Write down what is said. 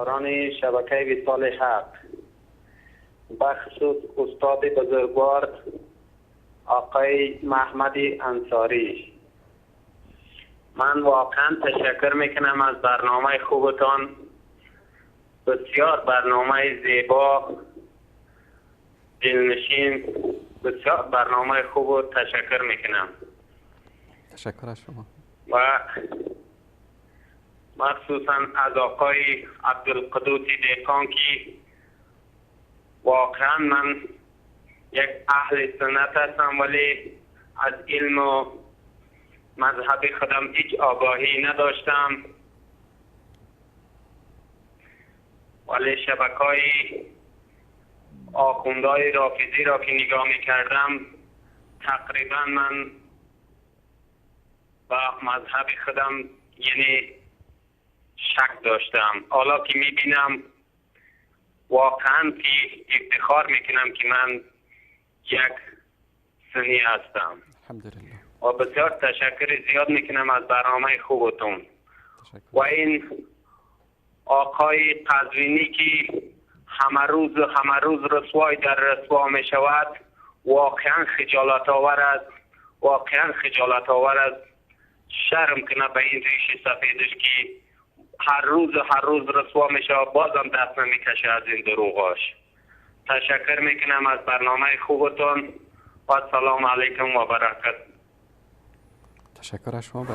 همکاران شبکه وصال حق، بخصوص استاد بزرگوار آقای محمد انصاری، من واقعا تشکر میکنم از برنامه خوبتان. بسیار برنامه زیبا، دلنشین، بسیار برنامه خوب و تشکر میکنم. تشکر از شما. و مخصوصا از آقای عبدالقدوس دهقان که واقعا من یک اهل سنت هستم ولی از علم و مذهب خودم هیچ آگاهی نداشتم، ولی شبکه‌های آخوندهای رافضی را که نگاه میکردم تقریبا من با مذهب خودم یعنی شک داشتم. حالا که میبینم واقعا که افتخار میکنم که من یک سنی هستم. الحمدلله. و بسیار تشکر زیاد میکنم از برنامه خوبتون. و این آقای قزوینی که همه روز رسوای در رسوا میشود واقعا خجالت آور است، واقعا خجالت آور است. شرم کنه به این ریش سفیدش که هر روز رسوا میشه، بازم دست نمیکشه از این دروغاش. تشکر میکنم از برنامه خوبتون و سلام علیکم و برکت. تشکر از شما.